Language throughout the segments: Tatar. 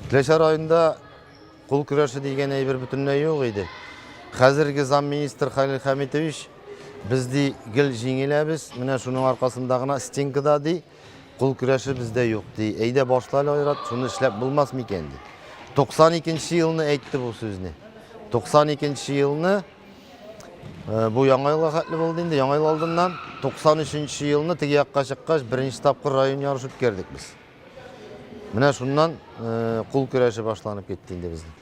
Теләче районында кул көрәше дигән әйбер бөтенләй юк иде. Хәзерге замминистр Хәлил Хәмитович без ди гел җиңеләбез, менә шуның аркасында гына стенкада ди, кул көрәше бездә юк ди. Әйдә башла әле Айрат, шуны эшләп булмас микән ди. 92 елны әйтте бу сүзне. 92 елны бу яңа елга хәтле булды инде, яңа ел алдыннан 93 елны теге якка чыккач беренче тапкыр район ярышы үткәрдек без. Менә шуннан кул көрәше башланып китте инде безнең.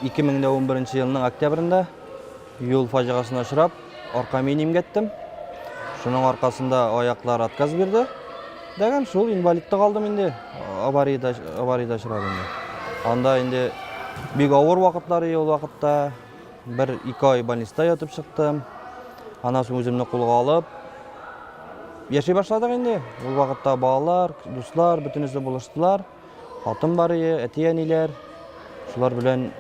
2011 елның октябрендә юл фаҗигасына очрап, арка миен имгәттем. Шуның аркасында аяклар отказ бирде. Дәгән шул инвалидта калдым инде, авариядә авариядә очрап инде. Анда инде бик авыр вакытлар ул вакытта. Бер ике ай больниста ятып чыктым. Аннан соң үземне кулга алып яши башладык инде. Ул вакытта балалар, дуслар бөтенесе булыштылар. Хатын бар ие, әти-әниләр. Шулар белән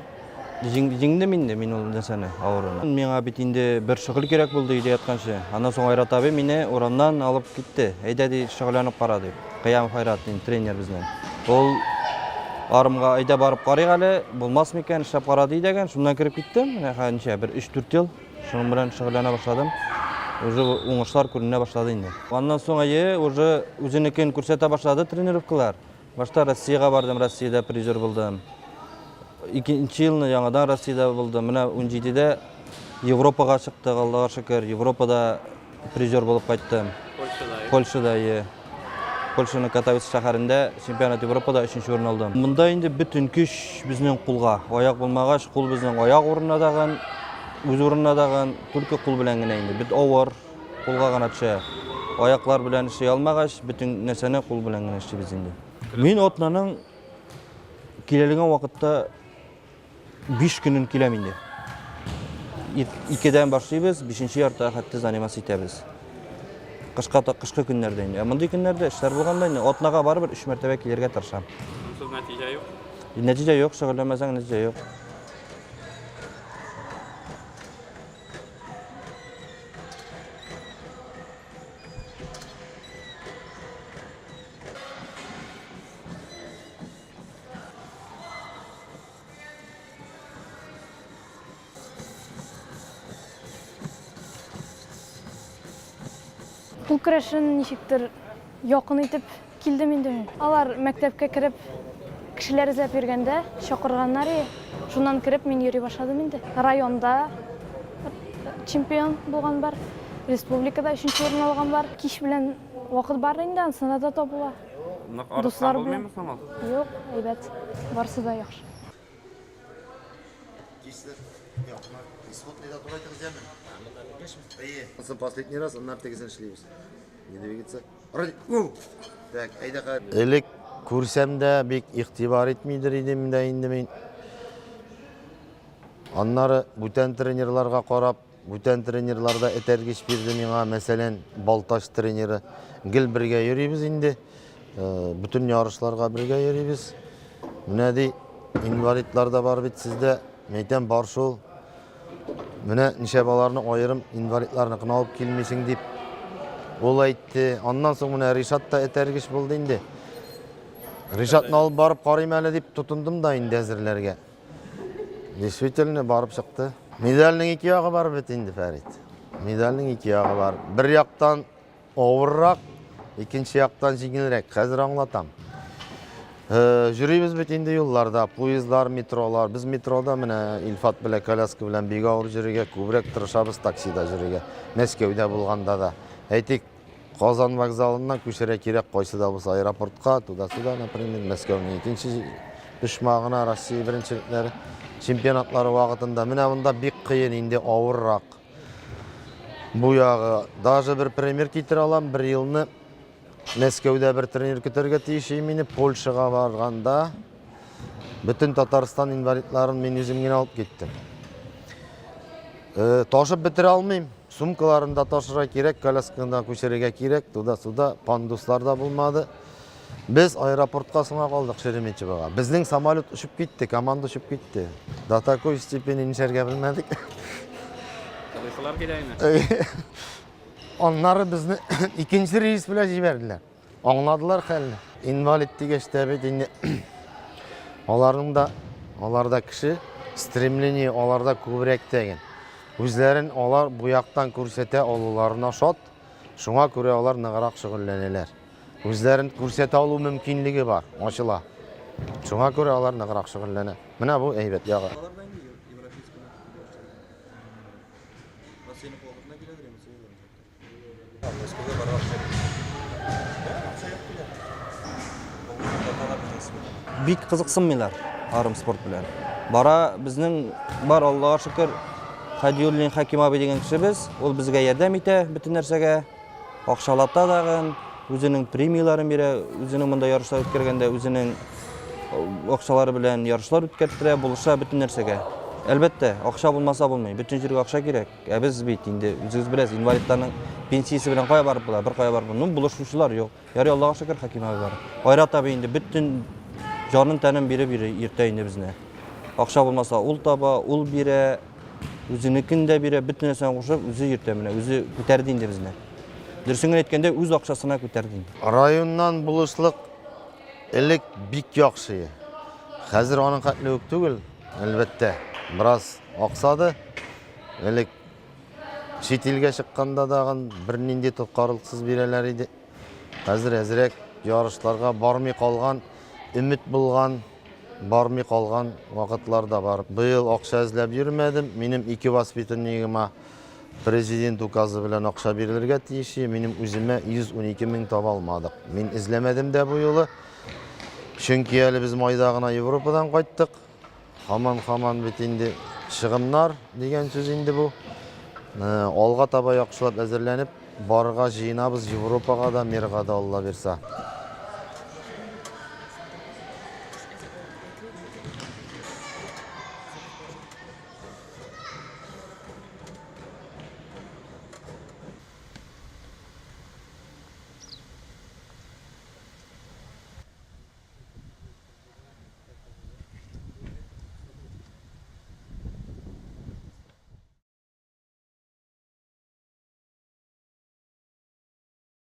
җиңдем инде мин ул нәрсәне, авыруны. Миңа бит инде бер шөгыль кирәк булды өйдә ятканчы. Аннан соң Айрат абый мине урамнан алып китте. Әйдә, ди, шөгыльләнеп кара, дип. Кыямов Айрат, инде тренер безнең. Ул арымга әйдә барып карыйк әле, булмас микән, эшләп кара, ди дәгән. Шуннан кереп киттем. Менә хәзер ничә, бер 3-4 ел шуның белән шөгыльләнә башладым. Уже уңышлар күренә башлады инде. Аннан соң әйе, уже үзенекен күрсәтә башлады тренировкалар. Башта Россиягә бардым, Россиядә призер булдым. Икенче елны яңадан Россиядә булдым. Менә 17-дә Европага чыктык, Аллага шөкер. Европада призер булып кайттым. Польшада. Польшада, е. Польшаның Катовиц шәһәрендә чемпионат Европада өченче урын алдым. Монда инде бөтен көч безнең кулга. Аяк булмагач, кул безнең аяк урынына дагын, үз урынына дагын, только кул белән генә инде. Бит авыр, кулга гына төшә. Аяклар белән эшли алмагач, бөтен нәрсәне кул белән генә эшлибез инде. Мин атнаның киләлгән вакытта 5 көнен киләм инде. Икедән башлыйбыз, бишенче яртыга хәтта заниматься итәбез. Кышка кышкы көннәрдә инде. Ә мондый көннәрдә эшләр булганда инде атнага барыбер өч мәртәбә килергә тырышам. Шунсыз нәтиҗә юк. Нәтиҗә юк, шөгыльләнмәсәң нәтиҗә юк. Кул көрәшен ничектер якын итеп килдем инде мин. Алар мәктәпкә кереп кешеләр эзләп йөргәндә чакырганнар и. Шуннан кереп мин йөри башладым инде. Районда чемпион булган бар, республикада өченче урын алган бар. Кич белән вакыт бар инде, ансында да табыла. Нык арыткан Дуслар белән. булмыймы соң ул? Юк, әйбәт. Барысы да яхшы. Последний раз, аннары тегесен эшлибез. Не двигаться. Так, әйдә хәзер. Элек күрсәм дә бик игътибар итмидер идем дә инде мин. Аннары бүтән тренерларга карап, Бүтән тренерлар да этәргеч бирде миңа, мәсәлән, Балтач тренеры. Гел бергә йөрибез инде. Э, бөтен ярышларга бергә йөрибез. Менә ди, инвалидлар да бар бит сездә. Мәйтәм, бар шул. Менә ничә баларны аерым инвалидларныкын алып килмисең дип. Ул әйтте. Аннан соң менә Ришат та этәргеч булды инде. Ришатны алып барып карыйм әле дип тотындым да инде әзерләргә. Действительно барып чыкты. Медальнең ике ягы бар бит инде, Фәрит. Медальнең ике ягы бар. Бер яктан авыррак, икенче яктан җиңелрәк. Хәзер аңлатам. Җөрибез бит инде юлларда, поездлар, метролар. Без метрода менә Илфат белән коляска белән бик авыр йөрергә, күбрәк тырышабыз таксида йөрергә. Мәскәүдә булганда да. Әйтик, Казан вокзалыннан күчәргә кирәк кайсы да булса аэропортка, туда-сюда, например, Мәскәүнең икенче почмагына Россия беренчелекләре чемпионатлары вакытында. Менә монда бик кыен инде, авыррак. Бу ягы. Даже бер пример китерә алам, бер елны Мәскәүдә бер тренер көтәргә тиеш мине Польшага барганда бөтен Татарстан инвалидларын мин үзем генә алып киттем. Э, ташып бетерә алмыйм. Сумкаларын да ташырга кирәк, колясканы да күчерергә кирәк, туда-сюда, пандуслар да булмады. Без аэропортка соңа калдык Шереметьевога. Безнең самолет очып китте, команда очып китте. До такой степени нишләргә белмәдек. Елыйсылар килә инде. Аннары безне икенче рейс белән җибәрделәр. Аңладылар хәлне. Инвалид дигәч тә бит инде аларның да аларда кеше стремление аларда күбрәк тәген. Үзләрен алар бу яктан күрсәтә алуларына шат. Шуңа күрә алар ныграк шөгыльләнәләр. Үзләрен күрсәтә алу мөмкинлеге бар, ачыла. Шуңа күрә алар ныграк шөгыльләнә. Менә бу әйбәт ягы. Бик кызыксынмыйлар арм спорт белән. Бара безнең бар Аллага шөкер Хадиуллин Хәким абый дигән кешебез, ул безгә ярдәм итә бөтен нәрсәгә. Акчалата дагын, үзенең премияләрен бирә, үзенең монда ярышлар үткәргәндә үзенең акчалары белән ярышлар үткәрттерә, булыша бөтен нәрсәгә. Әлбәттә, акча булмаса булмый, бөтен җиргә акча кирәк. Ә без бит инде үзегез беләсез, инвалидларның пенсиясе белән кая барып була, бер кая барып булмый. Ну, булышучылар юк. Ярый, Аллага шөкер, Хәким абый бар. Айрат абый инде бөтен җанын тәнен биреп йөри, йөртә инде безне. Акча булмаса, ул таба, ул бирә, үзенекен дә бирә, бөтен нәрсәне кушып, үзе йөртә менә, үзе күтәрде инде безне. Дөресен генә әйткәндә, үз акчасына күтәрде инде. Районнан булышлык элек бик яхшы. Хәзер аның хәтле үк түгел, әлбәттә. Бераз аксады. Элек чит илгә чыкканда дагын бернинди тоткарлыксыз бирәләр иде. Хәзер әзрәк ярышларга бармый калган, өмет булган, бармый калган вакытлар да бар. Быел акча эзләп йөрмәдем. Минем ике воспитаннигыма президент указы белән акча бирелергә тиеш. Минем үземә 112 мең таба алмадык. Мин эзләмәдем дә бу юлы. Чөнки әле без майда гына Европадан кайттык. Һаман-һаман бит инде чыгымнар дигән сүз инде бу. Э, алга таба яхшылап әзерләнеп барырга җыенабыз Европага да, мирга да, Алла бирса.